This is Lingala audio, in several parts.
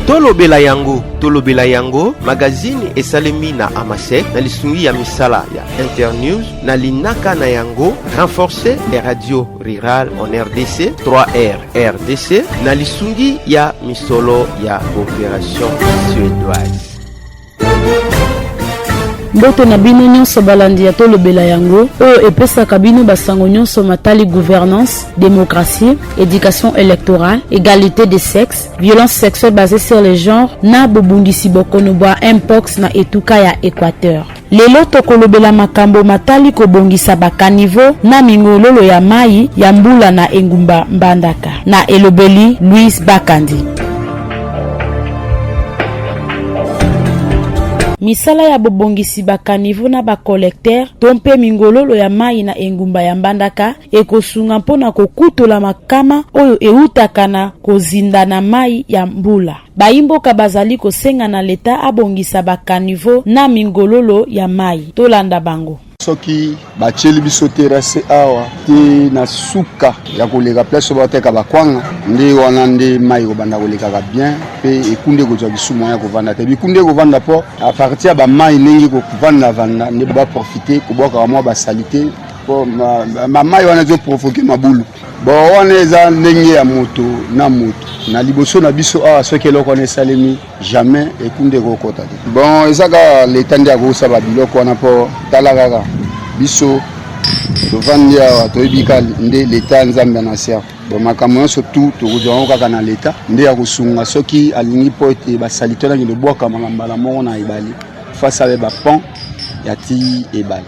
Tolobela yango, tolobela yango, magazini esalemi na Amasek na lisungi ya misala ya Internews na linaka na yango renforcer les radios rurales en RDC 3R RDC na lisungi ya misolo ya coopération suédoise. Mbote na bino nyonso balandi ya Tolobela yango, oyo epesaka bino basango nyonso matali gouvernance, démocratie, éducation électorale, égalité des sexes, violence sexuelle basée sur le genre na bobundisi bokono bwa mpox na etuka ya Equateur. Lelo tokolobela makambo matali kobongisa ba caniveaux na mingololo ya mayi ya mbula na engumba Mbandaka. Na elobeli Louise Bakandi. Misala ya bobongisi ba caniveaux na ba collecteurs to mpe mingololo ya mayi na engumba ya Mbandaka ekosunga mpo na kokutola makama oyo ewutaka na kozinda na mayi ya mbula. Bayimboka bazali kosenga na leta abongisa ba caniveaux na mingololo ya mayi. Tolanda bango. Soki batieli biso terrasse awa te na suka ya koleka place oyo bateka bakwanga, nde wana nde mai ekobanda kolekaka bien mpe ekunde ekozwa lisusu moyen ya kovanda te. Bikunde ekovanda mpo a partir ya bamai ndenge ekovandavanda nde baprofite kobwakaka mwa basalite mpo mamai wana ezoprovoke mabulu. Bon, wana eza ndenge ya moto na moto na liboso na biso awa. Soki eloko wana esalemi, jamais ekunde ekokota te. Bon, eza kaka leta nde akosala biloko wana, mpo tala kaka biso tovandi awa, toyebi kaka nde leta ya Nzambe na ser. Bon, makambo nyonso tu tokozwa yango kaka na leta nde ya kosunga soki alingi, mpo ete basalite wana kende bwakama na mbala moko na ebale face abe bapont ya ti ebale.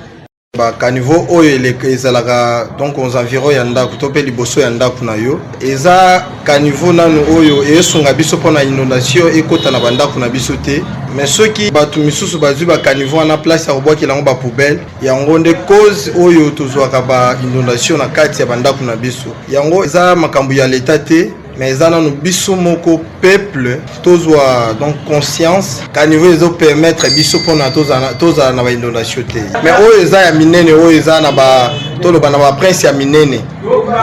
Ba caniveau oyo eleka ezalaka donc aux environs ya ndako to mpe liboso ya ndako na yo, eza caniveau nanu oyo esunga biso mpona inondation ekota na bandako na biso te. Mais soki bato misusu bazwi ba caniveau wana place ya kobwakela yango ba poubelle, yango nde cause oyo tozwaka ba inondation na kati ya bandako na biso. Yango eza makambo ya leta te, mais eza nanu biso moko peuple tozwa donc conscience. Caniveau ezo permettre biso mpona tozala na ba inondation te. Mais oyo eza ya minene, oyo eza na ba, toloba na ba prince ya minene,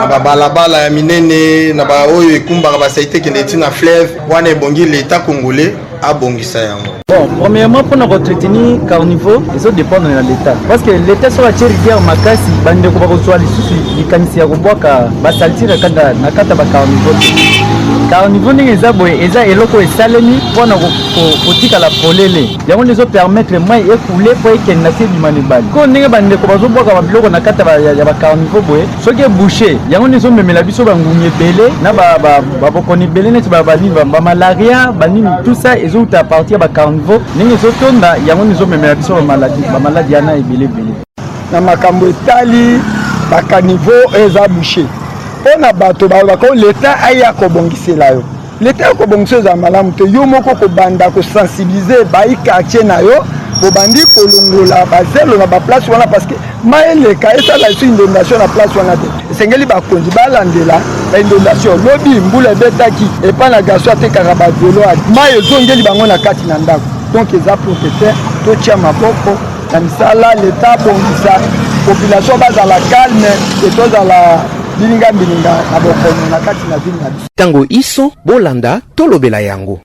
na babalabala ya minene, na ba oyo ekumbaka basalite ekende ti na fleuve, wana ebongi leta congolais abongisa yango. Bon, premièrement, mpona koentretenir carniveau ezodépendre na l'état, parce que l'état soki atie rigueur makasi, bandeko bakozwa lisusu likanisi ya kobwaka basalite na kati ya bacarniveau te. Carniveau ndenge eza boye, eza eloko esalemi mpona kotikala polele, yango nde ezopermettre mai ekule mpo ekende na se, ebima na ebale. Ko ndenge bandeko bazobwaka babiloko na kati ya bacarniveau boye, soki ebouche, yango nde ezomemela biso bangungi ebele na babokoni ebele neti banini, bamalaria, banini, tout ça ezouta à partir ya bacarniveau. Ndenge ezotonda, yango nde ezomemela biso bamaladi yana ebele ebele. Na makambo etali bacaniveau oyo eza bouché, mpo na bato balobaka oyo leta aya kobongisela yo, leta ya kobongisa ezala malamu te. Yo moko kobanda kosensibiliser bai quartier na yo, bobandi kolongola bazelo na baplace wana, parce que mai eleka esala lisusu inondation na place wana te. Esengeli bakonzi balandela bainondation. Lobi mbula ebetaki epai na garçon atekaka bavelo, mai ezongeli bango na kati na ndako. Donc eza pour que te totia maboko na misala, leta abongisa, population bazala calme e tozala bilinga mbilinga na bokono na kati na ville na biso. Tango iso bolanda Tolobela yango.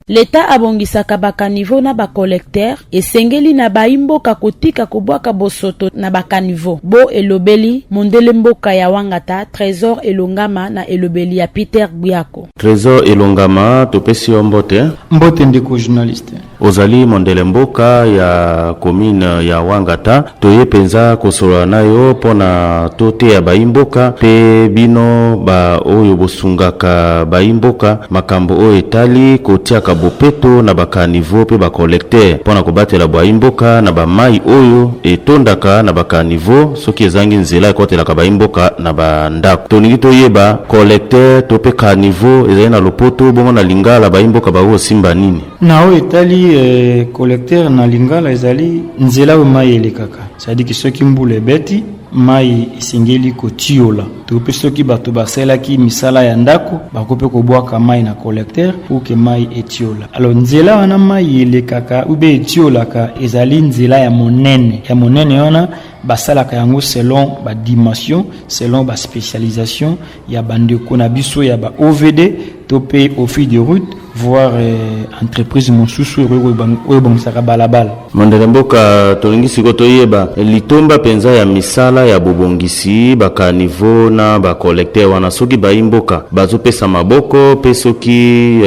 Leta abongisaka ba caniveaux na ba collecteurs, esengeli na bayi mboka kotika kobwaka bosoto na ba caniveaux. Bo elobeli mondele mboka ya Wangata, Tresor Elongama na elobeli ya Peter Gbiako. Tresor Elongama, topesi yo mbote. Mbote ndeko journaliste. Ozali mondele mboka ya commune ya Wangata, toye penza kosolola na yo mpo na toteya bayi mboka mpe bino ba oyo bosungaka bayi mboka makambo oyo etali kotiaka bopeto na ba caniveaux mpe ba collecteurs mpo na kobatela bayi mboka na ba mayi oyo etondaka na ba caniveaux soki ezangi nzela ekotelaka bayi mboka na ba ndako. Tolingi toyeba collecteur to mpe caniveau ezali na lopoto bongo na lingala bayi mboka bakoki kosimba nini? Na oyo etali collecteur, na lingala ezali nzela oyo mayi elekaka. C'est-à-dire que soki mbula ebeti, mai esengeli kotiola. To mpe soki bato basalelaki misala ya ndako, bakoki mpe kobwaka mai na collecteur pour que mai etiola. Alors nzela wana mai elekaka ou bien etiolaka ezali nzela ya monene. Ya monene wana basalaka yango selon ba dimension, selon ba spécialisation ya bandeko na biso ya ba OVD to mpe office de route, voire entreprise mosusu oyo ebongisaka balabala. Mondele mboka, tolingi sikoyo toyeba litomba mpenza ya misala ya bobongisi bacaniveau na bacollecteur wana, soki bayi mboka bazopesa maboko mpe soki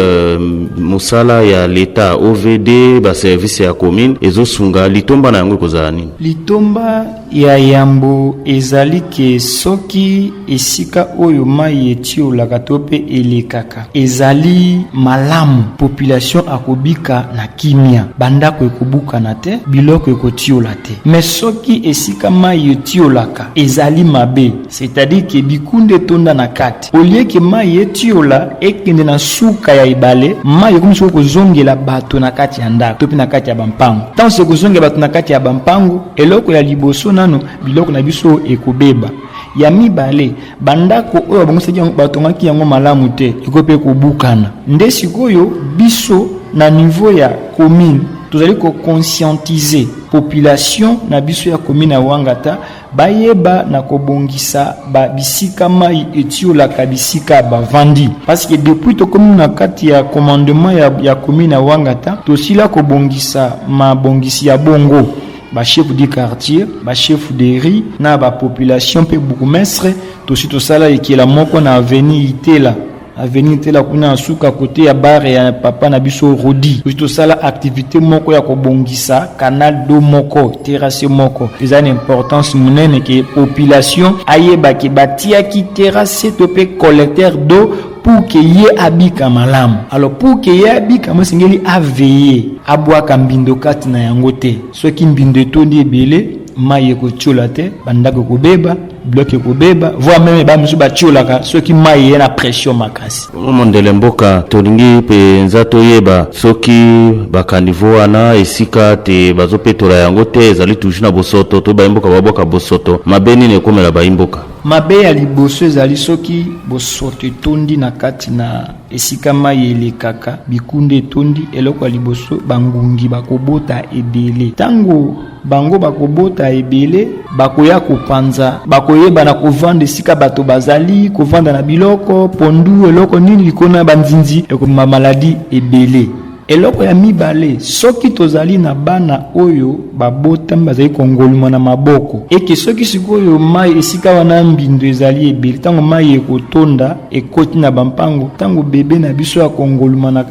mosala ya leta, OVD, baservice ya commune ezosunga, litomba na yango ekozala nini? Litomba ya yambo ezali ke soki esika oyo mai etiolaka to mpe elekaka ezali malamu, population akobika na kimia, bandako ekobukana te, biloko ekotiola te. Mais soki esika mai etiolaka ezali mabe, c'est-à-dire ke bikunde etonda na kati, au lieu ke mai etiola ekende na suka ya ebale, mai ekomi soki kozongela bato na kati ya ndako to mpe na kati ya bampango. Ntango soki kozongela bato na kati ya bampango, eloko ya liboso nano, biloko na biso ekobeba. Ya mibale, bandako oyo babongisaki yango, batongaki yango malamu te, ekoki mpe kobukana. Nde sikoyo biso na niveau ya commune tozali koconscientiser population na biso ya commune ya Wangata, bayeba na kobongisa ba bisika mai etiolaka, bisika bavandi, parce que depuis tokomi na kati ya commandement ya commune ya Wangata, tosila kobongisa mabongisi ya bongo. Bachef du quartier, bachef de rue na bapopulation mpe bourgmestre, tosi tosala ekela moko na avenue Itela, avenue Itela kuna na suka, kote ya bare ya papa na biso Rodi. Tosi tosala activité moko ya kobongisa canal d'eau moko, terrasse moko. Eza na importance monene ke population ayeba ke batiaki terrasse to mpe collecteur d'eau pour ke ye abika malamu. Alors pour ke ye abika mo, esengeli aveiller, abwaka mbindo kati na yango te. Soki mbindo etondi ebele, mai ekotiola te, bandako ekobeba, biloko ekobeba, voire même bamisusu batiolaka soki mai eye na pression makasi. Bongo mondele mboka, tolingi mpenza toyeba soki bacaniveau wana, esika te bazopetola yango te, ezali toujours na bosoto to bayi mboka babwaka bosoto, mabe nini ekomela bayi mboka? Mabe ya liboso ezali soki bosoto etondi na kati na esika mai elekaka, bikunda etondi. Eloko ya liboso, bangungi bakobota ebele. Ntango bango bakobota ebele, bakoya kopanza, bakoyeba na kovanda esika bato bazali kovanda na biloko, pondu, eloko nini likolo na banzinzi, ekobima maladi ebele. Eloko ya mibale, soki tozali na bana oyo babotami bazali kongoluma na maboko, eke soki sikoyo mai esika wana mbindo ezali ebele, ntango mai ekotonda ekoti na bampango, ntango bebe na biso ya kongoluma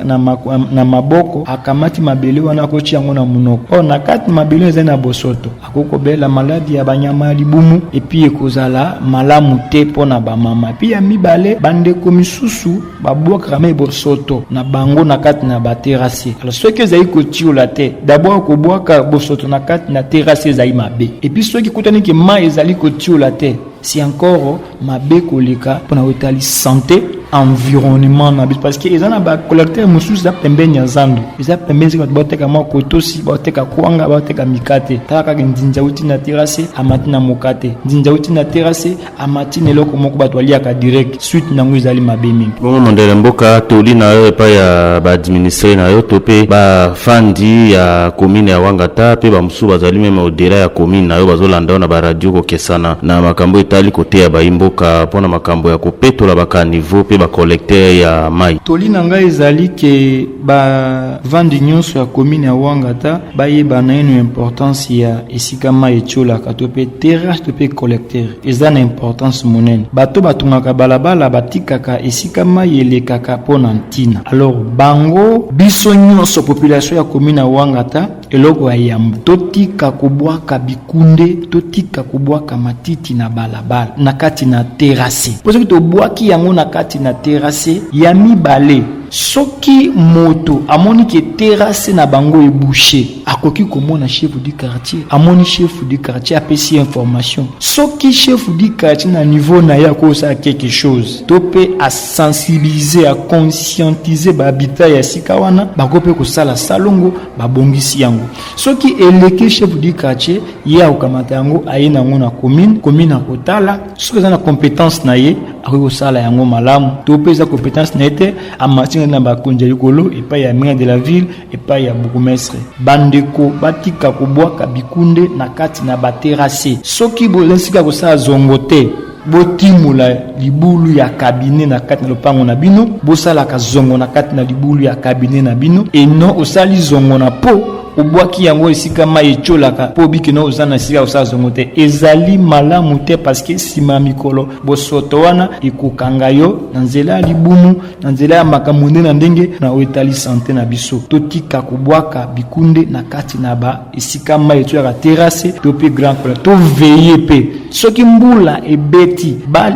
na maboko akamati mabele wana, akoti yango na monoko, or na kati mabele ezali na bosoto, akoki kobela maladi ya banyama ya libumu, et puis ekozala malamu te mpo na bamama. Et puis ya mibale, bandeko misusu babwakaka mai bosoto na bango na kati na baterrasse. Alors soki ezali kotiola te, d'abord kobwaka bosoto na kati na terrasse ezali mabe. Et puis soki ekutani ke mai ezali kotiola te, c'est encore mabe koleka mpona kotali santé, environnement na biso, parce que eza na bacollecteur mosusu eza pembeni ya zando, eza pembeni sika bato baoteka mwa kotosi, baoteka kwanga, baoteka mikate. Tala kaka, nzinzi auti na terrasse, amati na mokate, nzinzi auti na terrasse, amati na eloko moko bato baliaka direct. Suite nango ezali mabe mingi. Bongo mondele mboka, toli na yo epai ya baadministré na yo to mpe bafandi ya commune ya Wangata mpe bamosusu bazali même au-delà ya commune na yo, bazolanda yo na baradio, kokesana na makambo etali koteya bayi mboka mpona makambo ya kopetola bacaniveau mpe bacollecteur ya mai? Toli na ngai ezali ke bavandi nyonso ya commune ya Wangata bayeba naino importance ya esika mai etiolaka to mpe terrasse to mpe collecteur. Eza na importance monene. Bato batongaka balabala batikaka esika mai elekaka mpo na ntina. Alors bango, biso nyonso population ya commune ya Wangata, eloko ya yambo, totika kobwaka bikunde, totika kobwaka matiti na balabala, na kati na terrasse, mpo soki tobwaki yango na kati na terrasse, ya mibale Soki moto amoni ke terrasse na bango ebouche, akoki komona chef du quartier. Amoni chef du quartier, apesi ye information. Soki chef du quartier na niveau na ye akosala quelque chose to mpe asensibiliser, aconscientiser bahabitat ya esika wana, bakoki mpe kosala salongo, babongisi yango. Soki eleki chef du quartier, ye akokamata yango, aye na yango na commune. Commune akotala soki eza na compétence na ye, akoki kosala yango malamu, to mpe eza compétence na ye te, amatinga na bakonzi ya likolo, epai ya maire de la ville, epai ya bourgmestre. Bandeko, batika kobwaka bikunde na kati na baterrasse. Soki boza esika kosala zongo te, botimola libulu ya cabinet na kati na lopango na bino, bosalaka zongo na kati na libulu ya cabinet na bino. Eno osali zongo na po obwaki yango esika mai etiolaka, mpo obikino oza na esika kosala zongo te, ezali malamu te, paske nsima ya mikolo bosoto wana ekokanga yo na nzela ya libumu, na nzela ya makambo nde na ndenge na oyo etali sante na biso. Totika kobwaka bikunde na kati na ba esika mai etiolaka, terrasse to mpe grand cola. Toveye mpe soki mbula ebeti,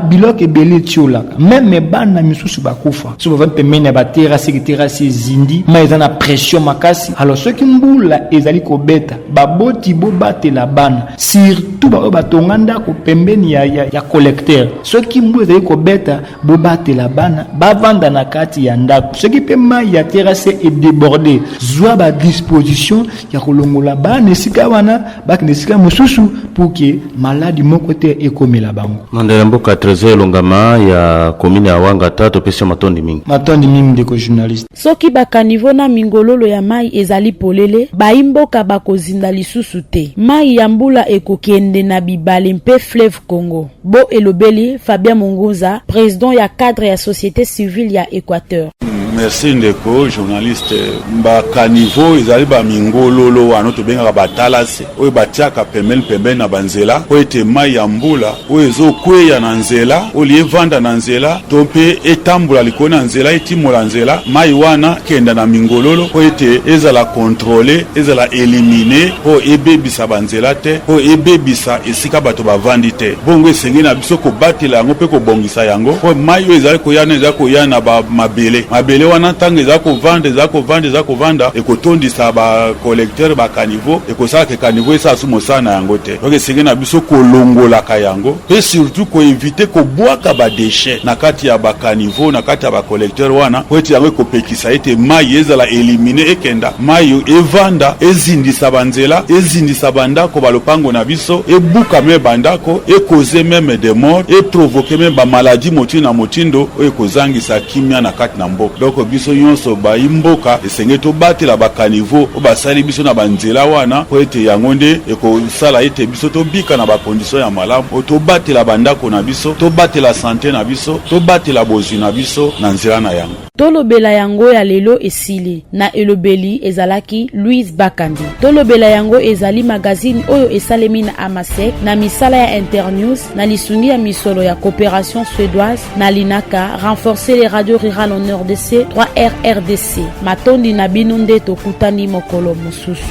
biloko ebele etiolaka, meme bana misusu bakufa soki bavandi pembeni ya baterrasse, ke terrasse ezindi, mai eza na pression makasi. Alors soki mbula ezali kobeta, baboti bobatela bana, surtout baoyo batonga ndako pembeni ya collecteur. Soki mbula ezali kobeta, bobatela bana bavanda na kati ya ndako. Soki mpe mai ya terrasse edéborde, zwa badisposition ya kolongola bana esika wana, bakende esika mosusu, pour ke maladi moko te ekomela bango. Mandela mboka Trésor Elongama ya commune ya Wangata, topesi yo matondi mingi. Matondi mingi, ndeko journaliste. Soki bacaniveau na mingololo ya mai ezali polele, bayimboka bakozinda lisusu te. Mai ya mbula ekokende na bibale mpe fleuve Congo. Bo elobeli Fabien Mungunza, président ya cadre ya société civile ya Équateur. Merci, ndeko journaliste. Bacaniveau ezali bamingololo wana tobengaka batalase, oyo batiaka pembeni pembeni na banzela, mpo ete mai ya mbula oyo ezokweya na nzela, oyo evanda na nzela to mpe etambola likolo na nzela, etimola nzela, mai wana kenda na mingololo mpo ete ezala contrôlé, ezala éliminé, mpo ebebisa banzela te, mpo ebebisa esika bato bavandi te. Bongo esengeli na biso kobatela yango mpe kobongisa yango, mpo mai oyo ezali koya na ezali koya na bamabele. Mabele wana, ntango ezali kovanda, ezali kovanda, ezali kovanda, ekotondisa bacollecteur, bacaniveau, ekosalaka caniveau esala su mosala na yango te. Donc esengeli na biso kolongolaka yango, mpe surtout koéviter kobwaka badéchet na kati ya bacaniveau, na kati ya bacollecteur wana, mpo ete yango ekopekisa ete mai ezala éliminé, ekenda, mai evanda, ezindisa banzela, ezindisa bandako, balopango na biso, ebuka me bandako, ecauser même de mort, eprovoquer même bamaladi motindo na motindo oyo ekozangisa kimia na kati na mboka. Donc biso nyonso bayi mboka, esengeli tobatela bacaniveau oyo basali biso na banzela wana, mpo ete yango nde ekosala ete biso tobika na bacondition ya malamu, oyo tobatela bandako na biso, tobatela sante na biso, tobatela bozwi na biso na nzela na yango. Tolobela yango ya lelo esili. Na elobeli ezalaki Louise Bakandi. Tolobela yango ezali magazine oyo esalemi na Amasek, na misala ya Internews, na lisungi ya misolo ya coopération suédoise na linaka Renforcer les radios rurales en RDC, 3 RRDC. Matondi na bino, nde tokutani mokolo mosusu.